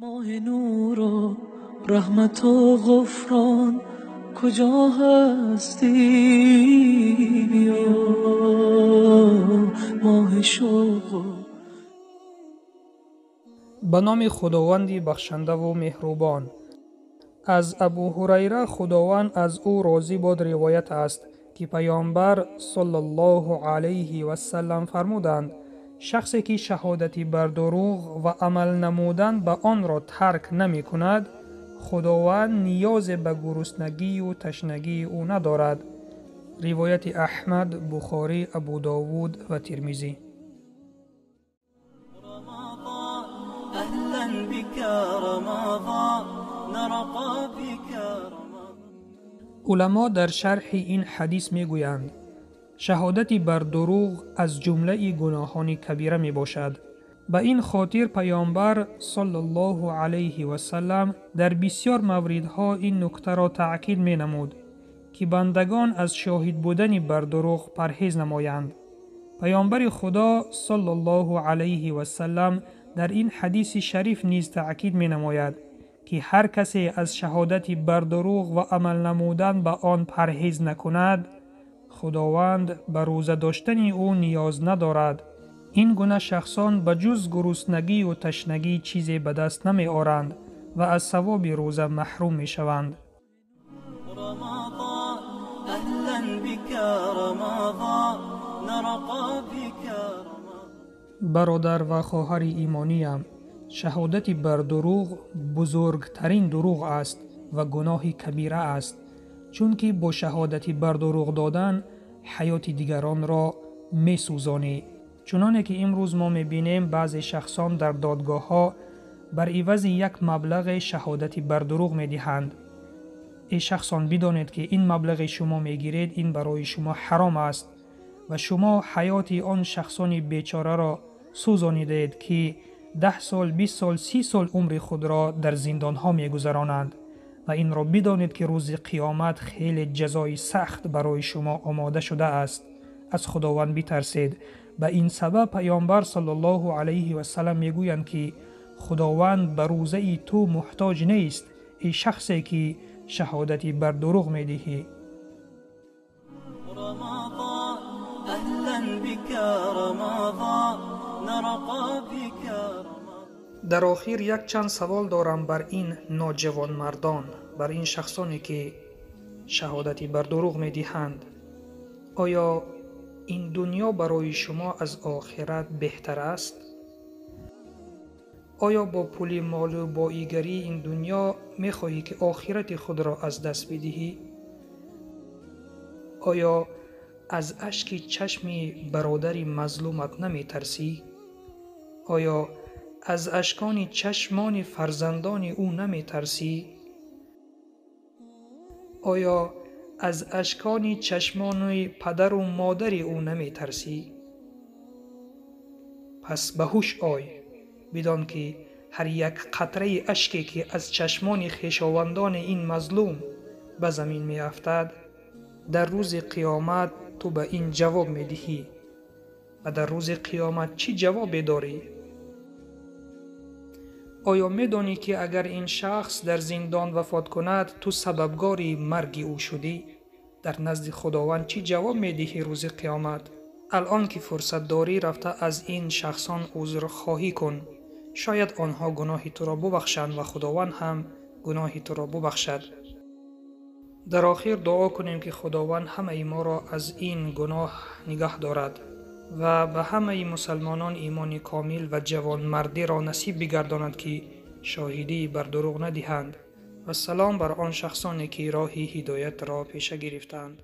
Моҳи нуру раҳмату ғуфрон куҷо ҳастӣ биё, моҳи шавқ. Ба номи Худованди бахшандаву меҳрубон. Аз Абу Ҳурайра, Худованд аз ӯ розӣ бод, ривоят аст, ки Паёмбар саллаллоҳу алайҳи васаллам фармуданд: шахсе ки шаҳодати бар дурӯғ ва амал намудан ба онро тарк намекунад, Худованд ниёзе ба гуруснагию ташнагии ӯ надорад. Ривояти Аҳмад, Бухорӣ, Абу Довуд ва Тирмизӣ. Уламо дар шарҳи ин ҳадис мегӯянд: шаҳодати бар дурӯғ аз ҷумлаи гуноҳони кабира мебошад. Ба ин хотир Паёмбар саллаллоҳу алайҳи васаллам дар бисёр мавридҳо ин нуктаро таъкид менамуд, ки бандагон аз шоҳид будани бар дурӯғ парҳез намоянд. Паёмбари Худо саллаллоҳу алайҳи васаллам дар ин ҳадиси шариф низ таъкид менамояд, ки ҳар касе аз шаҳодати бар дурӯғ ва амал намудан ба он парҳез накунад, Худованд ба рӯза доштани ӯ ниёз надорад. Ин гуна шахсон ба ҷуз гуруснагию ташнагӣ чизе ба даст намеоранд ва аз савоби рӯза маҳрум мешаванд. Бародар ва хоҳари имониям, шаҳодати бар дурӯғ бузургтарин дурӯғ аст ва гуноҳи кабира аст, чунки бо шаҳодати бар дурӯғ додан ҳаёти дигаронро месӯзонӣ. Чуноне ки имрӯз мо мебинем, баъзе шахсон дар додгоҳҳо бар ивази як маблағе шаҳодати бар дурӯғ медиҳанд. Эй шахсон, бидонед, ки ин маблағи шумо мегиред, ин барои шумо ҳаром аст ва шумо ҳаёти он шахсони бечораро сӯзонидед, ки 10 сол, 20 сол, 30 сол умри худро дар зиндонҳо мегузаронанд. Ва инро бидонед, ки рӯзи қиёмат хеле ҷазои сахт барои шумо омода шудааст. Аз Худованд битарсед. Ба ин сабаб Паёмбар саллаллоҳу алайҳи васаллам мегӯянд, ки Худованд ба рӯзаи ту муҳтоҷ нест, эй шахсе ки шаҳодати бар дурӯғ медиҳӣ. Дар охир якчанд савол дорам бар ин ноҷавонмардон, бар ин шахсоне ки шаҳодати бар дурӯғ медиҳанд. Оё ин дунё барои шумо аз охират беҳтар аст? Оё бо пули молу боигарии ин дунё мехоҳӣ, ки охирати худро аз даст бидиҳӣ? Оё аз ашки чашми бародари мазлумат наметарсӣ? Оё аз ашкони чашмони фарзандони ӯ наметарсӣ? Оё аз ашкони чашмони падару модари ӯ наметарсӣ? Пас ба ҳуш ой, бидон, ки ҳар як қатраи ашке, ки аз чашмони хешовандони ин мазлум ба замин меафтад, дар рӯзи қиёмат ту ба ин ҷавоб медиҳӣ. Ва дар рӯзи қиёмат чӣ ҷавобе дорӣ? Оё медонӣ, ки агар ин шахс дар зиндон вафот кунад, ту сабабгори марги ӯ шудӣ? Дар назди Худованд чӣ ҷавоб медиҳӣ рӯзи қиёмат? Алон ки фурсат дорӣ, рафта аз ин шахсон узрхоҳӣ кун. Шояд онҳо гуноҳи туро бубахшанд ва Худованд ҳам гуноҳи туро бубахшад. Дар охир дуо кунем, ки Худованд ҳамаи моро аз ин гуноҳ нигаҳ дорад ва ба ҳамаи мусалмонон имони комил ва ҷавонмардиро насиб бигардонад, ки шоҳидии бар дурӯғ надиҳанд. Вассалом бар он шахсоне, ки роҳи ҳидоятро пеша гирифтаанд.